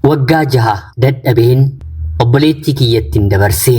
Waggaa jaha dadhabeen obboleettii kiyyattiin dabarse.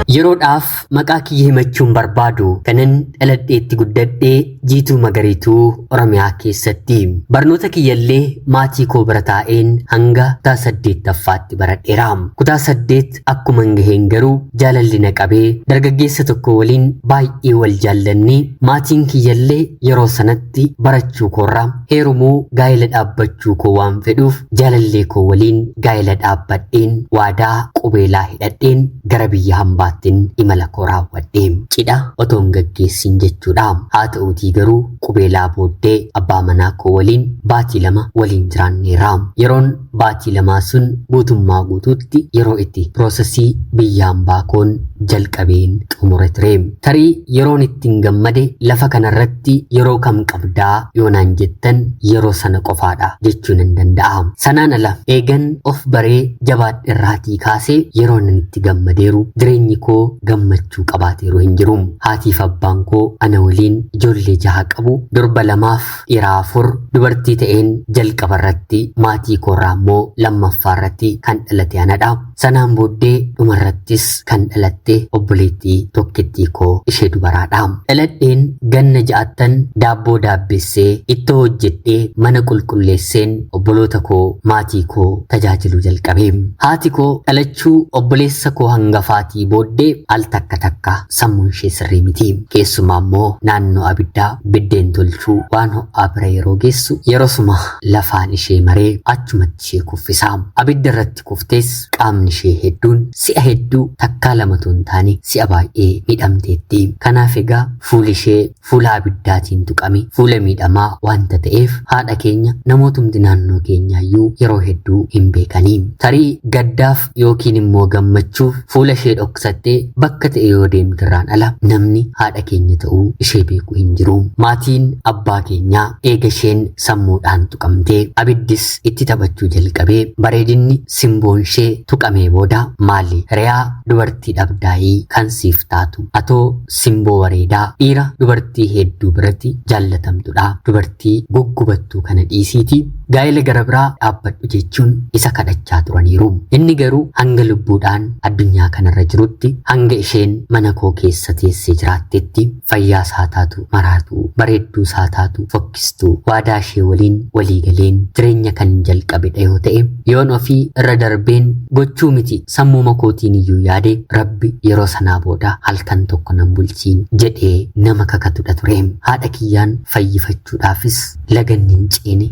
Yeroodhaaf maqaa kiyya himachuun barbaadu kanan dhaladheetti guddadhee Jiituu Magariituu Oromiyaa keessatti. Barnoota kiyyallee maatii koo bira taa'een hanga kutaa saddeettaffaatti baradheera. Kutaa saddeet akkuma hin gaheen garuu jaalalli na qabee dargaggeessa tokko waliin baay'ee wal jaallannee maatiin kiyyallee yeroo sanatti barachuu koorra heerumuu gaa'ela dhaabbachuu koo waan fedhuuf jaalallee koo waliin gaa'ela dhaabbadheen waadaa qubeelaa hidhadheen gara biyya hambaattiin imala koo raawwadhe. Cidha otoo hin gaggeessin jechuudha. Haa ta'uutii garuu qubeelaa booddee abbaa manaa koo waliin baatii 2 waliin jiraanneerra. Yeroon baatii lamaa sun guutummaa guutuutti yeroo itti piroosesii biyya hambaa koon jalqabeen xumure ture. Tarii yeroon ittiin gammade lafa kanarratti yeroo kam qabdaa yoo naan jettan yeroo sana qofaadha jechuu nan danda'a. Sanaan ala eegan of baree jabaadherraatii kaasee yeroo nan itti gammadeeru jireenyi koo gammachuu qabaateeru hin jiru. Haatiif abbaan koo ana waliin ijoollee jaha qabu, durba lamaaf dhiira afur, dubartii ta'een jalqaba irratti maatii koorraa immoo lammaffaa irratti kan dhalate anadha. Sanaan booddee dhumarrattis kan dhalatte obboleettii tokkittii koo ishee dubaraadha. Dhaladheen ganna ja'attan daabboo daabbessee ittoo hojjedhee mana qulqulleesseen obboloota koo maatii koo tajaajiluu jalqabe. Haati koo dhalachuu obboleessa koo hangafaatii booddee al takka takka sammuun ishee sirrii miti. Keessumaa immoo naannoo abiddaa biddeen tolchuu waan ho'aa bira yeroo geessu yerosuma lafaan ishee maree achumatti ishee kuffisa. Abidda irratti kuftees qaamni ishee hedduun si'a hedduu takkaa lamatu hin taane si'a baay'ee miidhamteetti. Kanaaf egaa fuuli ishee fuula abiddaatiin tuqame fuula miidhamaa wanta ta'eef haadha keenya namootumti naannoo keenyaayyuu yeroo hedduu hin beekanii. Tarii gaddaaf yookiin immoo gammachuuf fuula ishee dhoksattee bakka ta'e yoo deemtirraan ala namni haadha keenya ta'uu ishee beeku hin jiru. Maatiin abbaa keenyaa eega isheen sammuudhaan tuqamtee abiddis itti taphachuu jalqabee bareedinni simboon ishee tuqamee booda maali re'aa dubartii dhabdaayii kan siif taatu atoo simboo bareedaa dhiira dubartii hedduu biratti jaallatamtudha dubartii guggubattuu kana dhiisiitii gaa'ela gara biraa dhaabbadhu jechuun isa kadhachaa turaniiru. Inni garuu hanga lubbuudhaan addunyaa kanarra jirutti hanga isheen mana koo keessa teessee jiraattetti fayyaa isaa taatu maraatuu bareedduu isaa taatu fokkistuu waadaa ishee waliin walii galeen jireenya kan jalqabedha yoo ta'e yoon ofii irra darbeen gochuu miti sammuuma kootiin iyyuu yaade rabbi yeroo sanaa booda halkan tokko nan bulchiin jedhee nama kakatudha ture. Haadha kiyyaan fayyifachuudhaafis laganni hin ceene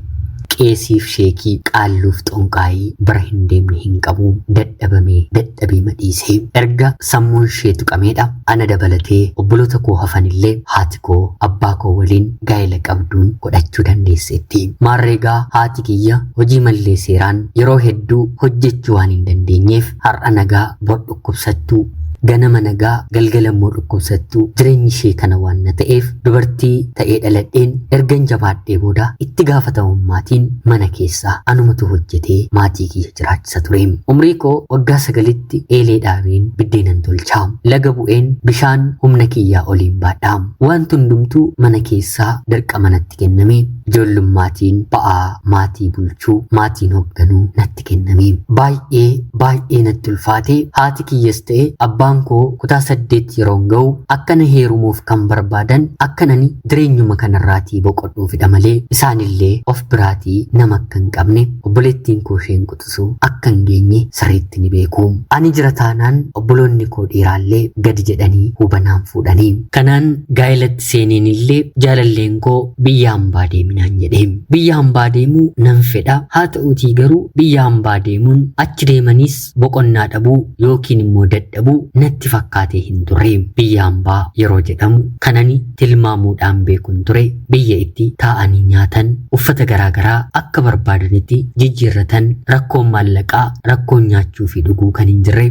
qeesiif sheekii qaalluuf xonqaayii bira hin deemne hin qabu dadhabamee dadhabee madhiisee erga sammuun ishee tuqameedha ana dabalatee obboloota koo hafanillee haati koo abbaa koo waliin gaa'ela qabduun godhachuu dandeesseetti. Maarreegaa haati kiyya hojii mallee seeraan yeroo hedduu hojjechuu waan hin dandeenyeef har'a nagaa bor dhukkubsattuu ganama nagaa galgala immoo dhukkubsattuu jireenyi ishee kana waan na ta'eef dubartii ta'ee dhaladheen ergan jabaadhee booda itti gaafatamummaatiin mana keessaa anumatu hojjetee maatii kiyya jiraachisa ture. Umrii koo waggaa 9tti eelee dhaabeen biddeenan tolchaa. Laga bu'een bishaan humna kiyyaa oliin baadha. Wanti hundumtuu mana keessaa dirqama natti kenname. Ijoollummatiin ba'aa maatii bulchuu maatiin hoogganuu natti kenname. Baay'ee baay'ee natti ulfaate haati kiyyas ta'e abbaan koo kutaa 8 yeroon ga'u akkana heerumuuf kan barbaadan akkanani jireenyuma kanarraatii boqodhuufidha malee isaanillee of biraatii nama akka hin qabne obboleettiin koo isheen quxisuu akka hin geenye sirriitti ni beeku. Ani jira taanaan obboloonni koo dhiiraallee gadi jedhanii hubanaan fuudhanii. Kanaan gaa'elatti seeneen illee jaalalleen koo biyya hambaa deeminaan jedhe. Biyya hambaa deemuu nan fedha haa ta'uutii garuu biyya hambaa deemuun achi deemaniis boqonnaa dhabuu yookiin immoo dadhabuu natti fakkaatee hin turre. Biyya hambaa yeroo jedhamu kanani tilmaamuudhaan beekun ture biyya itti taa'anii nyaatan uffata garaagaraa akka barbaadanitti jijjiirratan rakkoon maallaqaa rakkoon nyaachuu fi dhuguu kan hin jirre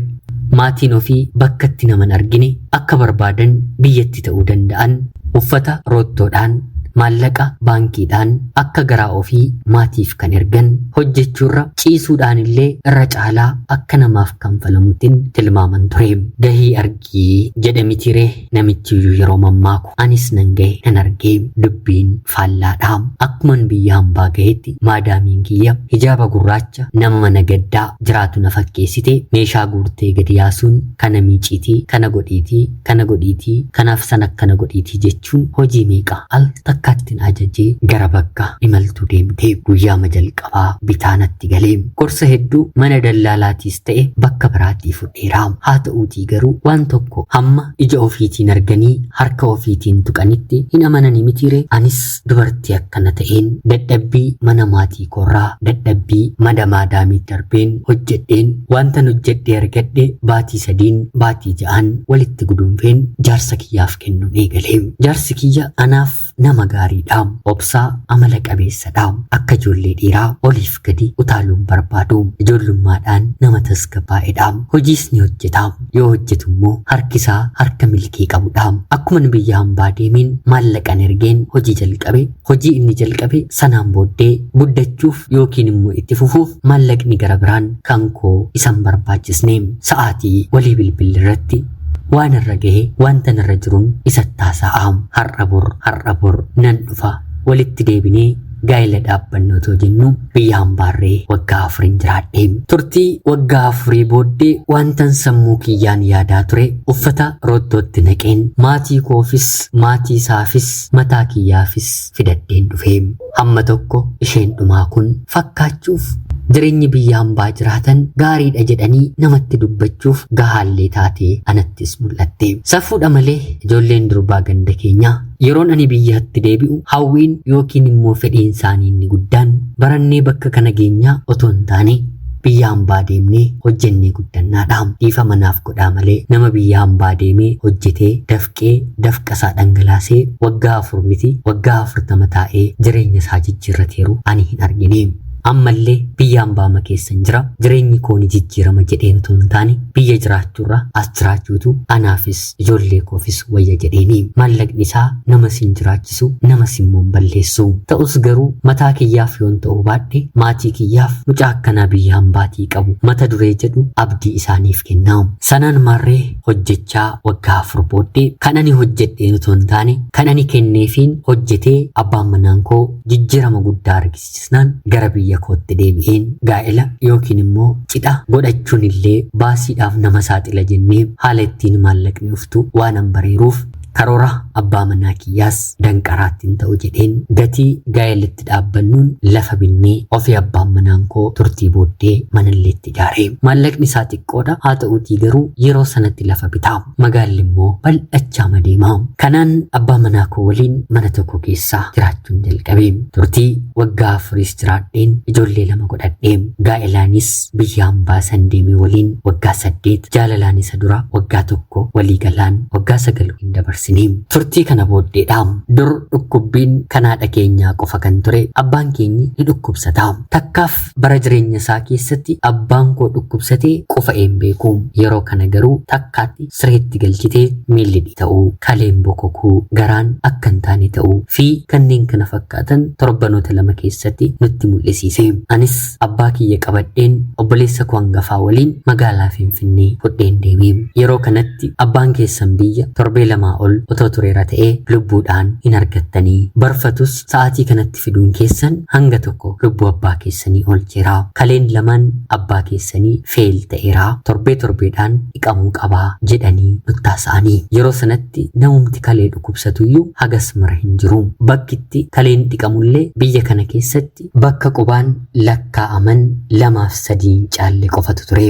maatiin ofii bakka itti naman argine akka barbaadan biyyatti ta'uu danda'an uffata roottoodhaan Maallaqa baankiidhaan akka garaa ofii maatiif kan ergan, hojjechuurra ciisuudhaan illee irra caalaa akka namaaf kanfalamuttin tilmaaman ture. Gahii argii jedhe mitiree namichiyyuu yeroo mammaaku. Anis nan gahe nan argee dubbiin faallaadha. Akkuman biyya hambaa gahetti maadaamiin kiyya hijaaba gurraacha nama mana gaddaa jiraatu na fakkeessite meeshaa guurtee gadi yaasuun kana miiciitii, kana godhiitii, kana godhiitii, kanaaf sana akkana godhiitii jechuun hojii meeqa al takkaatti na ajajjee gara bakka imaltuu deemte. Guyyaama jalqabaa bitaa natti galee. Gorsa hedduu mana dallaalaatiis ta'e bakka biraattii fudheera. Haa ta'uutii garuu waan tokko hamma ija ofiitiin arganii harka ofiitiin tuqanitti hin amananii mitiire. Anis dubartii akkana ta'een dadhabbii mana maatii koorraa, dadhabbii mana maadaamii darbeen hojjedheen wantan hojjedhee argadhe baatii 3n baatii 6n walitti guduunfeen jaarsa kiyyaaf kennuun eegale. Jaarsi kiyya anaaf nama gaariidha. Obsaa amala qabeessadha. Akka ijoollee dhiiraa oliif gadi utaaluun barbaadu. Ijoollummaadhaan nama tasgabbaa'edha. Hojiis ni hojjeta. Yoo hojjetu immoo harki isaa harka milkii qabudha. Akkuman biyya hambaa deemeen maallaqan ergeen hojii jalqabe. Hojii inni jalqabe sanaan booddee guddachuuf yookiin immoo itti fufuuf maallaqni gara biraan kan koo isan barbaachisne. Sa'aatii walii bilbilli irratti waan irra gahe wanta irra jiruun isatti haasa'a. Har'a bor, har'a bor nan dhufa, walitti deebinee gaa'ela dhaabbannu otoo jennu biyya hambaarree waggaa 4n jiraadhe. Turtii waggaa 4 booddee wantan sammuu kiyyaan yaadaa ture uffata roottootti naqeen maatii koofis, maatii isaafis, mataa kiyyaafis fidadheen dhufe. Hamma tokko isheen dhumaa kun fakkaachuuf, jireenyi biyya hambaa jiraatan gaariidha jedhanii namatti dubbachuuf gahaallee taatee anattis mul'atte. Safuudha malee ijoolleen durbaa ganda keenyaa yeroon ani biyyatti deebi'u hawwiin yookiin immoo fedhiin isaanii inni guddaan barannee bakka kana geenyaa otoo hin taane biyya hambaa deemnee hojjennee guddannaadha. Dhiifama naaf godhaa malee nama biyya hambaa deemee hojjetee dafqee dafqa isaa dhangalaasee waggaa 4 miti waggaa 40 taa'ee jireenya isaa jijjiirrateeru ani hin argine. Ammallee biyya hambaama keessan jira, jireenyi koo ni jijjiirama jedheen otoo hin taane biyya jiraachuurra as jiraachuutu anaafis ijoollee koofis wayya jedheeni. Maallaqni isaa nama sin jiraachisu, nama simmoo hin balleessu. Ta'us garuu mataa kiyyaaf yoon ta'uu baadhe maatii kiyyaaf mucaa akkanaa biyya hambaatii qabu mata duree jedhu abdii isaaniif kenna. Sanaan maarree hojjechaa waggaa 4 booddee kan ani hojjedheen otoo hin taane kan ani kenneefiin hojjetee abbaan manaan koo jijjiirama guddaa argisiisnaan gara biyya kootti deebi'een gaa'ela yookiin immoo cidha godhachuun illee baasiidhaaf nama saaxila jennee haala ittiin maallaqni uftu waan an bareeruuf karoora abbaa manaa kiyyaas danqaraatti hin ta'u jedheen gatii gaa'elatti dhaabbannuun lafa binnee ofii abbaan manaan koo turtii booddee manallee itti ijaare. Maallaqni isaa xiqqoodha, haa ta'uutii garuu yeroo sanatti lafa bitaa. Magaalli immoo bal'achaa deema. Kanaan abbaa manaa koo waliin mana tokko keessa jiraachuun jalqabe. Turtii waggaa 4s jiraadheen ijoollee 2 godhadhe. Gaa'elaanis biyya hambaa san deemee waliin waggaa 8, jaalalaan isa dura waggaa 1, walii galaan waggaa 9 hin dabarsine. Turtii kana booddeedha. Dur dhukkubbiin kan haadha keenyaa qofa kan ture abbaan keenyi ni dhukkubsata. Takkaaf bara jireenya isaa keessatti abbaan koo dhukkubsatee qufa'ee hin beeku. Yeroo kana garuu takkaatti sireetti galchitee miilli dhiita'uu, kaleen bokokuu, garaan akka hin taane ta'uu fi kanneen kana fakkaatan torbanoota 2 keessatti nutti mul'isiise. Anis abbaa kiyya qabadheen obboleessa koo hangafaa waliin magaalaa Finfinnee fudheen deeme. Yeroo kanatti abbaan keessan biyya torbee 2 ol otoo tureera ta'ee lubbuudhaan hin argattanii. Barfatus sa'aatii kanatti fiduun keessan hanga tokko lubbuu abbaa keessanii oolcheera. Kaleen lamaan abbaa keessanii fail ta'eera. Torbee torbeedhaan dhiqamuu qabaa jedhanii nutti haasa'anii. Yeroo sanatti namumti kalee dhukkubsatuyyuu hagas mara hin jiru. Bakki itti kaleen dhiqamullee biyya kana keessatti bakka qubaan lakkaa'aman 2 fi 3 hin caalle qofatu ture.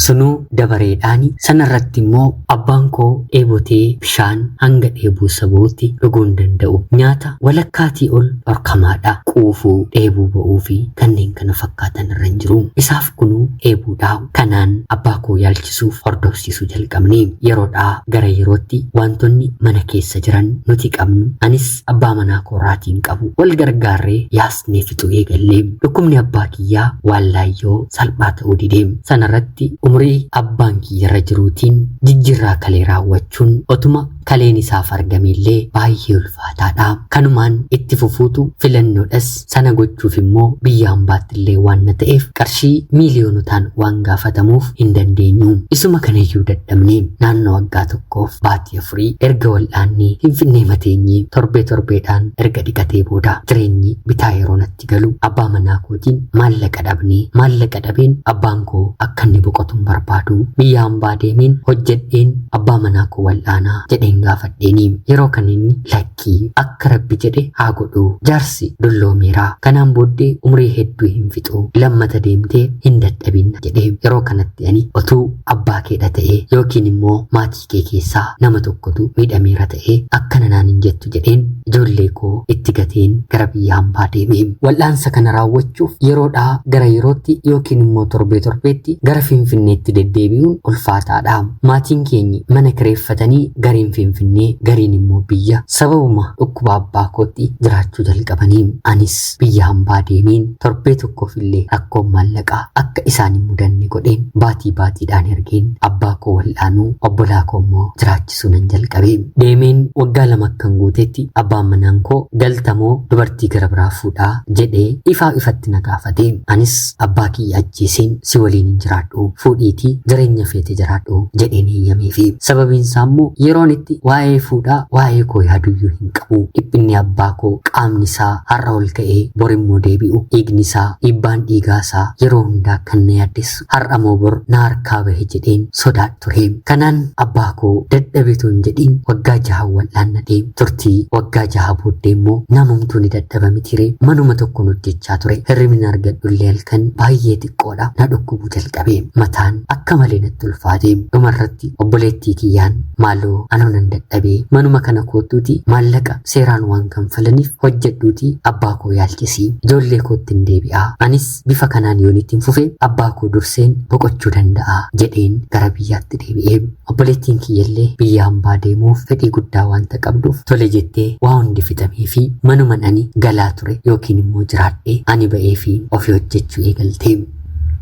Sunuu dabareedhaani. Sanarratti immoo abbaan koo dheebotee bishaan hanga dheebuu isa ba'utti dhuguu hin danda'u. Nyaata walakkaatii ol dhorkamaadha. Quufuu, dheebuu ba'uu fi kanneen kana fakkaatan irra hin jiru. Isaaf kunuu dheebuudha. Kanaan abbaa koo yaalchisuuf hordofsiisuu jalqabne. Yeroodhaa gara yerootti wantoonni mana keessa jiran nuti qabnu, anis abbaa manaa koorraatiin qabu wal gargaarree yaasnee fixuu eegalle. Dhukkubni abbaa kiyyaa waan laayyoo salphaa ta'uu dide. Sanarratti umurii abbaan kiyyarra jiruutiin jijjiirraa kalee raawwachuun otuma Kaleen isaaf argamellee baay'ee ulfaataadha. Kanumaan itti fufuutu filannoodhas sana gochuuf immoo biyya hambaatti illee waan na ta'eef qarshii miiliyoonotaan waan gaafatamuuf hin dandeenyu. Isuma kanayyuu dadhabne naannoo waggaa tokkoof baatii afurii erga wal'aannee Finfinnee mateenyee torbee torbeedhaan erga dhiqatee booda jireenyi bitaa yeroo natti galu abbaa manaa kootiin maallaqa dhabnee maallaqa dhabeen abbaan koo akka inni boqotu hin barbaadu. Biyya hambaa deemeen hojjedheen abbaa manaa koo wal'aanaa jedheen gaafadheeni. Yeroo kan inni lakkii akka rabbi jedhe haa godhu jaarsi dulloomeera kanaan booddee umrii hedduu hin fixu lammata deemtee hin dadhabin jedhee yeroo kanatti ani otuu abbaa keedha ta'ee yookiin immoo maatii kee keessaa nama tokkotu miidhameera ta'ee akkana naan hin jettu jedheen ijoollee koo itti gateen gara biyya hambaa deeme. Wal'aansa kana raawwachuuf yeroodhaa gara yerootti yookiin immoo torbee torbeetti gara Finfinneetti deddeebi'uun ulfaataadha. Maatiin keenyi mana kireeffatanii gariin Finfinnee gariin immoo biyya sababuma dhukkuba abbaa kootti jiraachuu jalqabanii. Anis biyya hambaa deemeen torbee tokkoof illee rakkoon maallaqaa akka isaan hin mudanne godheen baatii baatiidhaan ergeen abbaa koo wal'aanuu obbolaa koo immoo jiraachisuu nan jalqabe. Deemeen waggaa 2 akkan guutetti abbaan manaan koo galtamoo dubartii gara biraa fuudhaa jedhee ifaa ifatti na gaafate. Anis abbaa kiyya ajjeeseen si waliin hin jiraadhu fuudhiitii jireenya feete jiraadhu jedheen eeyyameefi. Sababiin isaa immoo yeroon itti waa'ee fuudhaa waa'ee koo yaaduyyuu hin qabu. Dhiphinni abbaa koo qaamni isaa har'a ol ka'ee bor immoo deebi'u dhiigni isaa dhiibbaan dhiigaa isaa yeroo hundaa kan na yaaddessu har'a moo bor na harkaa bahe jedheen sodaadha ture. Kanaan abbaa koo dadhabeetu hin jedhiin waggaa jaha wal'aannadhe. Turtii waggaa 6 booddee immoo namumtuu ni dadhaba mitiree manuma tokkoon hojjechaa ture. Hirribni argadhu illee halkan baay'ee xiqqoodha. Na dhukkubuu jalqabe. Mataan akka malee natti ulfaate. Dhumarratti obboleettii kiyyaan maaloo anoo nan dadhabee manuma kana koottuuti maallaqa seeraan waan kanfalaniif hojjedhuuti abbaa koo yaalchisi. Ijoollee kootti hin deebi'a. Anis bifa kanaan yoon ittiin fufe abbaa koo durseen boqochuu danda'a jedheen gara biyyaatti deebi'e. Obboleettiin kiyyallee biyya hambaa deemuuf fedhii guddaa waanta qabduuf tole jettee waa hundi fixamee fi manuman ani galaa ture yookiin immoo jiraadhe ani ba'ee fi ofii hojjechuu eegalte.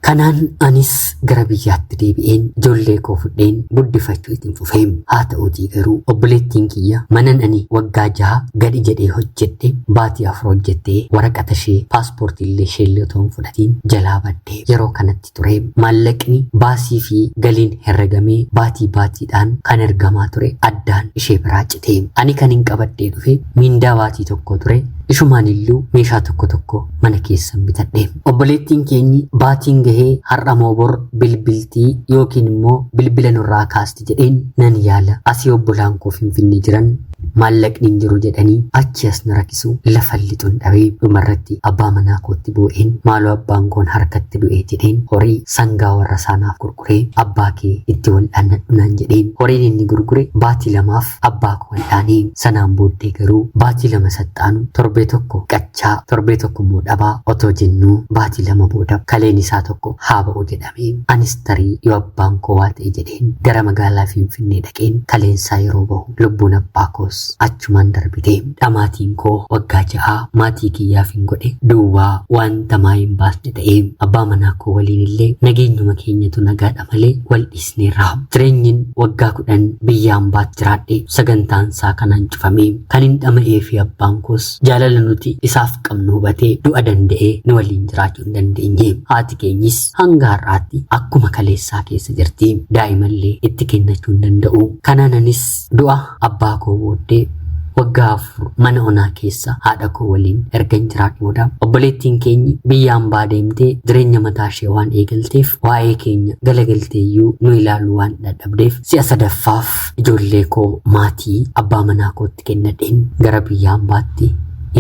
Kanaan anis gara biyyaatti deebi'een ijoollee koo fudheen guddifachuu ittiin fufee. Haa ta'uutii garuu obboleettiin kiyya manan ani waggaa 6 gadi jedhee hojjedhe baatii 4 hojjettee waraqata ishee paaspoortii illee isheellee otoo hin fudhatiin jalaa badde. Yeroo kanatti ture maallaqni baasii fi galiin herregamee baatii baatiidhaan kan ergamaa ture addaan ishee biraa cite. Ani kan hin qabadhee dhufe miindaa baatii tokko ture. Ishumaan illuu meeshaa tokko tokko mana keessan bitadhe. Obboleettiin keenyi baatiin gahee har'a moo bor bilbiltii yookiin immoo bilbila nurraa kaasti jedheen nan yaala. Asii obbolaan koo Finfinnee jiran maallaqni hin jiru jedhanii achi as na rakkisu lafa lixuun dhabee dhumarratti abbaa manaa kootti boo'een maaloo abbaan koon harkatti du'ee jedheen horii sangaa warra saanaaf gurguree abbaa kee itti wal'aannadhu naan jedheen. Horiin inni gurgure baatii 2f abbaa koo wal'aanee sanaan booddee garuu baatii 2 saxxaanu torbee tokko qachaa torbee tokko immoo dhabaa otoo jennuu baatii 2 booda kaleen isaa tokko haa ba'u jedhame. Anis tarii yoo abbaan koo waa ta'e jedheen gara magaalaa Finfinnee dhaqeen kaleensaa yeroo bahu lubbuun abbaa koos achumaan darbite. Dhamaatiin koo waggaa 6 maatii kiyyaaf hin godhe duwwaa wanta maa hin baasne ta'e. Abbaa manaa koo waliin illee nageenyuma keenyatu nagaadha malee wal dhiisneerra. Jireenyin waggaa 10 biyya hambaatti jiraadhe sagantaan isaa kanaan cufame. Kan hin dhama'ee fi abbaan koos jaalala nuti isaaf qabnu hubatee du'a danda'ee nu waliin jiraachuu hin dandeenye. Haati keenyis hanga har'aatti akkuma kaleessaa keessa jirti. Daa'imallee itti kennachuu hin danda'u. Kanaan anis du'a abbaa koo booddee waggaa 4 mana onaa keessa haadha koo waliin ergan jiraadhu booda obboleettiin keenyi biyya hambaa deemtee jireenya mataa ishee waan eegalteef waa'ee keenya galagalteeyyuu nu ilaaluu waan dadhabdeef si'a sadaffaaf ijoollee koo maatii abbaa manaa kootti kennadheen gara biyya hambaatti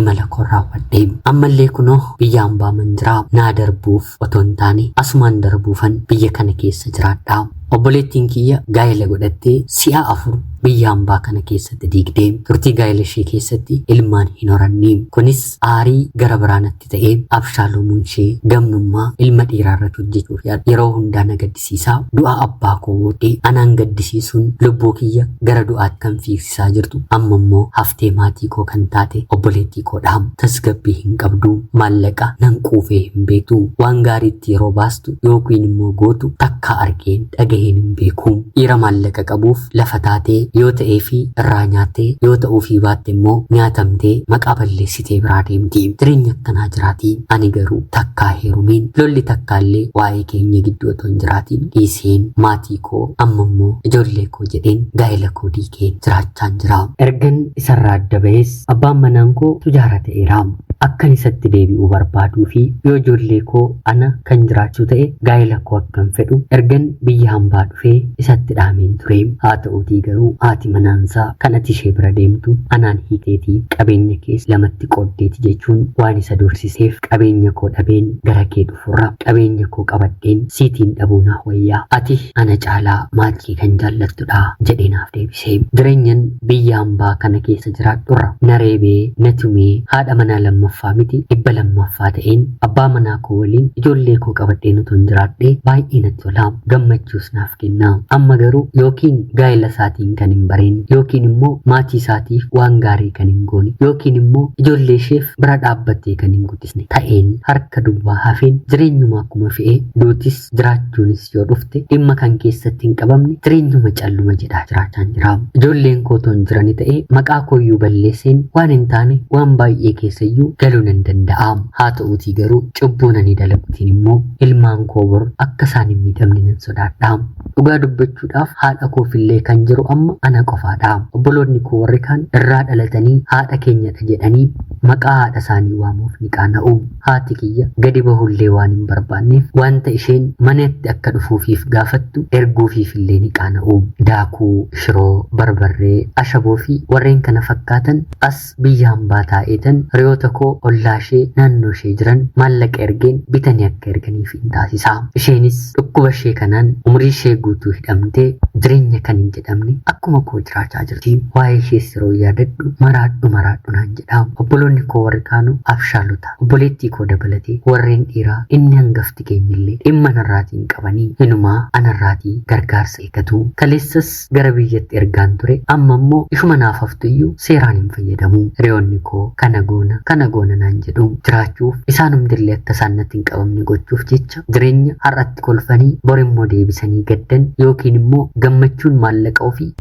imala koo raawwadhe. Ammallee kunoo biyya hambaa man jiraa naa darbuuf otoo hin taane asumaan darbuufan biyya kana keessa jiraadha. Obboleettiin kiyya gaa'ela godhattee si'a 4 biyya hambaa kana keessatti diigdee turtii gaa'ela ishee keessatti ilmaan hin horanne. Kunis aarii gara biraa natti ta'ee abshaalomuun ishee gamnummaa ilma dhiiraa irratti hojjechuuf yaadu yeroo hundaa na gaddisiisaa. Du'a abbaa koo booddee anaan gaddisiisuun lubbuu kiyya gara du'aatti kan fiigsisaa jirtu amma immoo haftee maatii koo kan taate obboleettii koodha. Tasgabbii hin qabdu, maallaqa nan quufee hin beektu, waan gaariitti yeroo baastu yookiin immoo gootu takka argeen dhagaheen hin beeku. Dhiira maallaqa qabuuf lafa taatee Yoo ta'eefii irraa nyaattee yoo ta'uufii baatte immoo nyaatamtee maqaa balleessitee biraa deemti. Jireenya akkanaa jiraati. Ani garuu takkaa heerumeen lolli takkaallee waa'ee keenya gidduu otoo hin jiraatiin dhiiseen maatii koo amma immoo ijoollee koo jedheen gaa'ela koo diigeen jiraachaan jira. Ergan isarraa adda ba'es abbaan manaan koo tujaara ta'eera. Akkan isatti deebi'uu barbaaduu fi yoo ijoollee koo ana kan jiraachuu ta'e gaa'ela koo akkan fedhu ergan biyya hambaa dhufee isatti dhaameen ture. Haa ta'uutii garuu haati manaansaa kan ati ishee bira deemtu anaan hiikeetii qabeenya kees lamatti qooddeeti jechuun waan isa dursiseef qabeenya koo dhabeen gara kee dhufurra qabeenya koo qabadheen siitiin dhabuu naaf wayyaa ati ana caalaa maatii kan jaallattudha jedhee naaf deebise. Jireenyan biyya hambaa kana keessa jiraadhurra na reebee na tumee haadha manaa lammaffaa miti 200ffaa ta'een abbaa manaa koo waliin ijoollee koo qabadheen utuun jiraadhee baay'ee natti tola gammachuus naaf kenna. Amma garuu yookiin gaa'ela isaatiin kan hin bareen yookiin immoo maatii isaatiif waan gaarii kan hin goone yookiin immoo ijoollee isheef bira dhaabbattee kan hin guddisne ta'een harka duwwaa hafeen jireenyuma akkuma fe'ee duutis jiraachuunis yoo dhufte dhimma kan keessatti hin qabamne jireenyuma calluma jedhaa jiraachaan jira. Ijoolleen koo otoo hin jirani ta'ee maqaa kooyyuu balleesseen waan hin taane waan baay'ee keessayyuu galuu nan danda'a. Haa ta'uutii garuu cubbuu nani dalaguutiin immoo ilmaan koo bor akka isaan hin miidhamne nan sodaadha. Dhugaa dubbachuudhaaf haadha koofillee kan jiru amma ana qofaadha. Obboloonni koo warri kaan irraa dhalatanii haadha keenyadha jedhanii maqaa haadha isaanii waamuuf ni qaana'u. Haati kiyya gadi bahullee waan hin barbaanneef wanta isheen manatti akka dhufuufiif gaafattu erguufiif illee ni qaana'u. Daakuu, shiroo, barbarree, ashaboo fi warreen kana fakkaatan as biyya hambaa taa'eetan hiriyoota koo ollaa ishee naannoo ishee jiran maallaqa ergeen bitanii akka erganiif hin taasisa. Isheenis dhukkuba ishee kanaan umurii ishee guutuu hidhamtee jireenya kan hin jedhamne akkuma koo jiraachaa jirti. Waa'ee ishees yeroo yaadadhu maraadhu maraadhu naan jedha. Obboloonni koo warri kaanuu abshaalota. Obboleettii koo dabalatee warreen dhiiraa inni hangafti keenyillee dhimma narraatiin qabanii hinumaa anarraatii gargaarsa eeggatu. Kaleessas gara biyyatti ergaan ture amma immoo ishuma naaf haftuyyuu seeraan hin fayyadamu. Hiriyoonni koo kana goona kana goona naan jedhu jiraachuuf isaanumtillee akka isaan natti hin qabamne gochuuf jecha jireenya har'atti kolfanii bor immoo deebisanii gaddan yookiin immoo gammachuun maallaqa ofii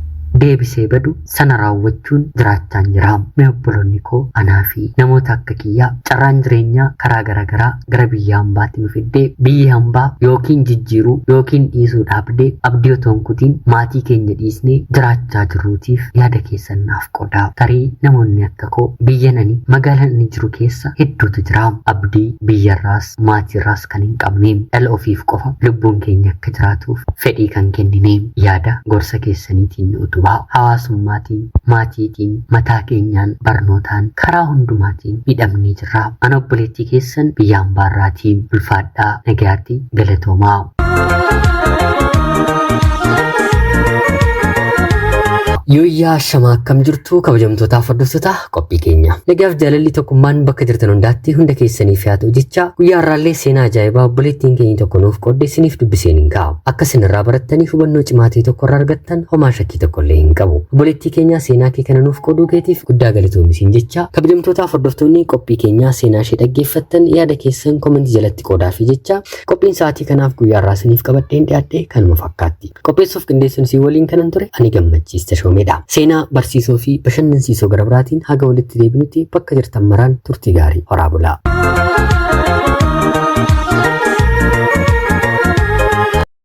deebisee badu sana raawwachuun jiraachaan jira. Mee obboloonni koo anaa fi namoota akka kiyyaa carraan jireenyaa karaa garaagaraa gara biyya hambaatti nu fiddee biyya hambaa yookiin jijjiiruu yookiin dhiisuu dhaabdee abdii otoo hin kutiin maatii keenya dhiisnee jiraachaa jirruutiif yaada keessan naaf qoodaa. Tarii namoonni akka koo biyya nani magaalaa ani jiru keessa hedduutu jira. Abdii biyyarraas maatiirraas kan hin qabne dhala ofiif qofa lubbuun keenya akka jiraatuuf fedhii kan kennine yaada gorsa keessaniitiin nu utubaa. Hawaasummaatiin, maatiitiin, mataa keenyaan, barnootaan, karaa hundumaatiin miidhamnee jirra. Ana obboleettii keessan biyya hambaarraatii ulfaadhaa nagayaatti galatoomaa. Yooyyaa shamaa akkam jirtu kabajamtootaaf hordoftoota qophii keenya. Nagaaf jaalalli tokkummaan bakka jirtan hundaatti hunda keessaniif haa ta'u jecha guyyaa har'aallee seenaa ajaa'ibaa obboleettiin keenya tokko nuuf qoodde isiniif dubbiseen hin kaa'u. Akka isin irraa barattaniif hubannoo cimaa ta'e tokko irraa argattan homaa shakkii tokko illee hin qabu. Obboleettii keenya seenaa kee kana nuuf qooduu keetiif guddaa galatoomi siin jecha kabajamtootaaf hordoftoonni qophii keenyaa seenaa ishee dhaggeeffattan yaada keessan komentii jalatti qoodaafii jecha qophiin sa'aatii kanaaf guyyaa har'aa isiniif qabadheen dhiyaadhe kanuma fakkaatti. Qopheessuuf qindeessuun isin waliin kanan ture ani Gammachiis Tashoomeedha. Seenaa barsiisoo fi bashannansiisoo gara biraatiin haga walitti deebinutti bakka jirtan maraan turtii gaarii horaa bulaa.